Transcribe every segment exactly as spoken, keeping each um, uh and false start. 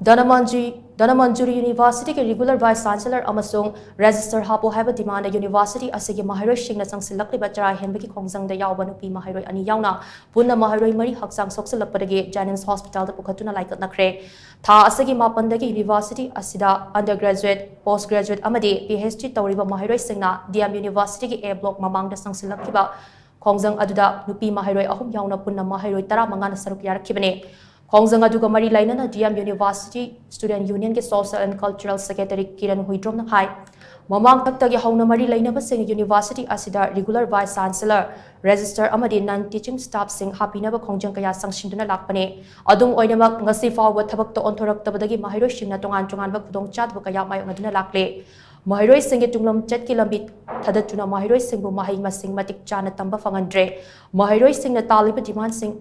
ꯙꯅꯃꯟꯖꯨ ꯙꯅꯃꯟꯖꯨꯔꯤ ꯌꯨꯅꯤꯚꯔꯁꯤꯇꯤꯒꯤ regular vice chancellor ꯑꯃꯁꯨꯡ register ꯍꯥꯞꯄꯣ ꯍꯥꯏꯕ ꯗꯤꯃꯥꯟꯗ ꯌꯨꯅꯤꯚꯔꯁꯤꯇꯤ ꯑꯁꯤꯒꯤ ꯃꯍꯩꯔꯣꯏꯁꯤꯡꯅ ꯆꯪꯁꯤꯜꯂꯛꯂꯤꯕ ꯆꯔꯥ ꯍꯦꯟꯕꯒꯤ ꯈꯣꯡꯖꯪꯗ ꯌꯥꯎꯕ ꯅꯨꯄꯤ ꯃꯍꯩꯔꯣꯏ ꯑꯅꯤ ꯌꯥꯎꯅ ꯄꯨꯟꯅ ꯃꯍꯩꯔꯣꯏ ꯃꯔꯤ ꯍꯛꯆꯥꯡ ꯁꯣꯛꯆꯤꯜꯂꯛꯄꯗꯒꯤ ꯖꯦꯅꯤꯝꯁ ꯍꯣꯁꯄꯤꯇꯥꯜꯗ ꯄꯨꯈꯠꯇꯨꯅ ꯂꯥꯏꯀꯠꯅꯈ꯭ꯔꯦ꯫ ꯊꯥ ꯑꯁꯤꯒꯤ ꯃꯥꯄꯟꯗꯒꯤ ꯌꯨꯅꯤꯚꯔꯁꯤꯇꯤ ꯑꯁꯤꯗ undergraduate, post graduate ꯑꯃꯗꯤ PhD ꯇꯧꯔꯤꯕ ꯃꯍꯩꯔꯣꯏꯁꯤꯡꯅ ꯗꯤ ꯑꯦꯝ ꯌꯨꯅꯤꯚꯔꯁꯤꯇꯤꯒꯤ A block ꯃꯃꯥꯡꯗ ꯆꯪꯁꯤꯜꯂꯛꯈꯤꯕ ꯈꯣꯡꯖꯪ ꯑꯗꯨꯗ ꯅꯨꯄꯤ ꯃꯍꯩꯔꯣꯏ ꯑꯍꯨꯝ ꯌꯥꯎꯅ ꯄꯨꯟꯅ ꯃꯍꯩꯔꯣꯏ ꯇꯔꯥꯃꯉꯥꯅ ꯁꯔꯨꯛ ꯌꯥꯔꯛꯈꯤꯕꯅꯤ꯫ ꯈꯣꯡꯖꯪ ꯑꯗꯨꯒ ꯃꯔꯤ ꯂꯩꯅꯅ ꯗꯤ ꯑꯦꯝ ꯌꯨꯅꯤꯚꯔꯁꯤꯇꯤ ꯁ꯭ꯇꯨꯗꯦꯟꯠ ꯌꯨꯅꯤꯌꯟꯒꯤ social and cultural secretary Kiran ꯍꯨꯏꯗ꯭ꯔꯣꯝꯅ ꯍꯥꯏ, ꯃꯃꯥꯡ ꯊꯛꯇꯒꯤ ꯍꯧꯅ ꯃꯔꯤ ꯂꯩꯅꯕꯁꯤꯡ ꯌꯨꯅꯤꯚꯔꯁꯤꯇꯤ ꯑꯁꯤꯗ ꯔꯤꯒꯨꯂꯔ ꯚꯥꯏꯁ ꯆꯥꯟꯁꯦꯂꯔ, ꯔꯦꯖꯤꯁꯇꯔ ꯑꯃꯗꯤ ꯅꯟ ꯇꯤꯆꯤꯡ ꯁ꯭ꯇꯥꯐꯁꯤꯡ ꯍꯥꯞꯄꯤꯅꯕ ꯈꯣꯡꯖꯪ ꯀꯌꯥ ꯆꯪꯁꯤꯟꯗꯨꯅ ꯂꯥꯛꯄꯅꯤ꯫ ꯑꯗꯨꯝ ꯑꯣꯏꯅꯃꯛ, ꯉꯁꯤ ꯐꯥꯎꯕ ꯊꯕꯛꯇ ꯑꯣꯟꯊꯣꯔꯛꯇꯕꯗꯒꯤ ꯃꯍꯩꯔꯣꯏꯁꯤꯡꯅ ꯇꯣꯉꯥꯟ ꯇꯣꯉꯥꯟꯕ ꯈꯨꯗꯣꯡꯆꯥꯗꯕ ꯀꯌꯥ ꯃꯥꯌꯣꯛꯅꯗꯨꯅ ꯂꯥꯛꯂꯤ꯫ ꯃꯍꯩꯔꯣꯏꯁꯤꯡꯒꯤ ꯇꯨꯡꯂꯝꯆꯠꯀꯤ ꯂꯝꯕꯤ ꯊꯥꯗꯠꯇꯨꯅ ꯃꯍꯩꯔꯣꯏꯁꯤꯡꯕꯨ ꯃꯍꯩ ꯃꯁꯤꯡ ꯃꯇꯤꯛ ꯆꯥꯅ ꯇꯝꯕ ꯐꯪꯍꯟꯗ꯭ꯔꯦ꯫ ꯃꯍꯩꯔꯣꯏꯁꯤꯡꯅ ꯇꯥꯜꯂꯤꯕ ꯗꯤꯃꯥꯟꯁꯤꯡ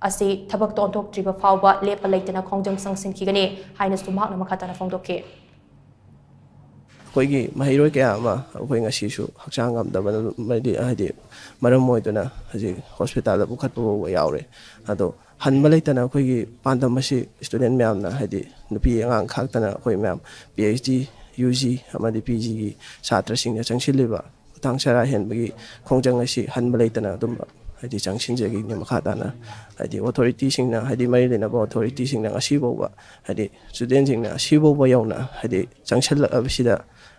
ꯑꯁꯤ ꯊꯕꯛꯇ ꯑꯣꯟꯊꯣꯛꯇ꯭ꯔꯤꯕ ꯐꯥꯎꯕ ꯂꯦꯞꯄ ꯂꯩꯇꯅ ꯈꯣꯡꯖꯪ ꯆꯪꯁꯤꯟꯈꯤꯒꯅꯤ ꯍꯥꯏꯅꯁꯨ ꯃꯍꯥꯛꯅ ꯃꯈꯥ ꯇꯥꯅ ꯐꯣꯡꯗꯣꯛꯈꯤ꯫ ꯑꯩꯈꯣꯏꯒꯤ ꯃꯍꯩꯔꯣꯏ ꯀꯌꯥ ꯑꯃ ꯑꯩꯈꯣꯏ ꯉꯁꯤꯁꯨ ꯍꯛꯆꯥꯡ ꯉꯝꯗꯕꯅ, ꯍꯥꯏꯗꯤ, ꯍꯥꯏꯗꯤ ꯃꯔꯝ ꯑꯣꯏꯗꯨꯅ ꯍꯧꯖꯤꯛ ꯍꯣꯁꯄꯤꯇꯥꯜꯗ ꯄꯨꯈꯠꯄ ꯐꯥꯎꯕ ꯌꯥꯎꯔꯦ꯫ ꯑꯗꯣ ꯍꯟꯕ ꯂꯩꯇꯅ ꯑꯩꯈꯣꯏꯒꯤ ꯄꯥꯟꯗꯝ ꯑꯁꯤ ꯁ꯭ꯇꯨꯗꯦꯟꯠ ꯃꯌꯥꯝꯅ, ꯍꯥꯏꯗꯤ ꯅꯨꯄꯤ ꯑꯉꯥꯡ ꯈꯥꯛꯇꯅ ꯑꯩꯈꯣꯏ ꯃꯌꯥꯝ PhD, UG ꯑꯃꯗꯤ PGꯒꯤ ꯁꯥꯇ꯭ꯔꯁꯤꯡꯅ ꯆꯪꯁꯤꯜꯂꯤꯕ ꯈꯨꯊꯥꯡ ꯆꯔꯥ ꯍꯦꯟꯕꯒꯤ ꯈꯣꯡꯖꯪ ꯑꯁꯤ ꯍꯟꯕ ꯂꯩꯇꯅ ꯑꯗꯨꯝ, ꯍꯥꯏꯗꯤ, ꯆꯪꯁꯤꯟꯖꯈꯤꯅꯤ꯫ ꯃꯈꯥ ꯇꯥꯅ, ꯍꯥꯏꯗꯤ, ꯑꯣꯊꯣꯔꯤꯇꯤꯁꯤꯡꯅ, ꯍꯥꯏꯗꯤ ꯃꯔꯤ ꯂꯩꯅꯕ ꯑꯣꯊꯣꯔꯤꯇꯤꯁꯤꯡꯅ ꯉꯁꯤ ꯐꯥꯎꯕ, ꯍꯥꯏꯗꯤ ꯁ꯭ꯇꯨꯗꯦꯟꯠꯁꯤꯡꯅ ꯉꯁꯤ ꯐꯥꯎꯕ ꯌꯧꯅ, ꯍꯥꯏꯗꯤ ꯆꯪꯁꯤꯜꯂꯛꯂꯕꯁꯤꯗ,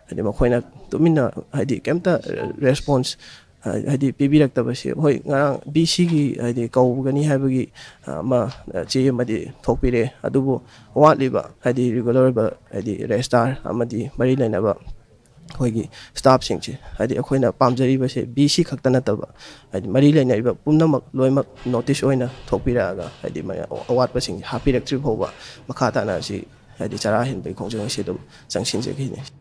ꯍꯥꯏꯗꯤ ꯃꯈꯣꯏꯅ ꯇꯨꯃꯤꯟꯅ, ꯍꯥꯏꯗꯤ ꯀꯩꯝꯇ ꯔꯦꯁꯄꯣꯟꯁ, ꯍꯥꯏꯗꯤ ꯄꯤꯕꯤꯔꯛꯇꯕꯁꯤ, ꯍꯣꯏ, ꯉꯔꯥꯡ VCꯒꯤ, ꯍꯥꯏꯗꯤ, ꯀꯧꯒꯅꯤ ꯍꯥꯏꯕꯒꯤ ꯑꯃ ꯆꯦ ꯑꯃꯗꯤ ꯊꯣꯛꯄꯤꯔꯦ, ꯑꯗꯨꯕꯨ ꯋꯥꯠꯂꯤꯕ, ꯍꯥꯏꯗꯤ ꯔꯤꯒꯨꯂꯔ ꯑꯣꯏꯕ, ꯍꯥꯏꯗꯤ ꯔꯦꯖꯤꯁꯇꯥꯔ ꯑꯃꯗꯤ ꯃꯔꯤ ꯂꯩꯅꯕ ꯑꯩꯈꯣꯏꯒꯤ ꯁ꯭ꯇꯥꯐꯁꯤꯡꯁꯦ, ꯍꯥꯏꯗꯤ ꯑꯩꯈꯣꯏꯅ ꯄꯥꯝꯖꯔꯤꯕꯁꯦ VC ꯈꯛꯇ ꯅꯠꯇꯕ, ꯍꯥꯏꯗꯤ ꯃꯔꯤ ꯂꯩꯅꯔꯤꯕ ꯄꯨꯝꯅꯃꯛ ꯂꯣꯏꯅꯃꯛ ꯅꯣꯇꯤꯁ ꯑꯣꯏꯅ ꯊꯣꯛꯄꯤꯔꯛꯑꯒ, ꯍꯥꯏꯗꯤ ꯃ-, ꯑꯋꯥꯠꯄꯁꯤꯡꯁꯦ ꯍꯥꯞꯄꯤꯔꯛꯇ꯭ꯔꯤ ꯐꯥꯎꯕ ꯃꯈꯥ ꯇꯥꯅ ꯑꯁꯤ, ꯍꯥꯏꯗꯤ ꯆꯔꯥ ꯍꯦꯟꯕꯒꯤ ꯈꯣꯡꯖꯪ ꯑꯁꯤ ꯑꯗꯨꯝ ꯆꯪꯁꯤꯟꯖꯈꯤꯅꯤ꯫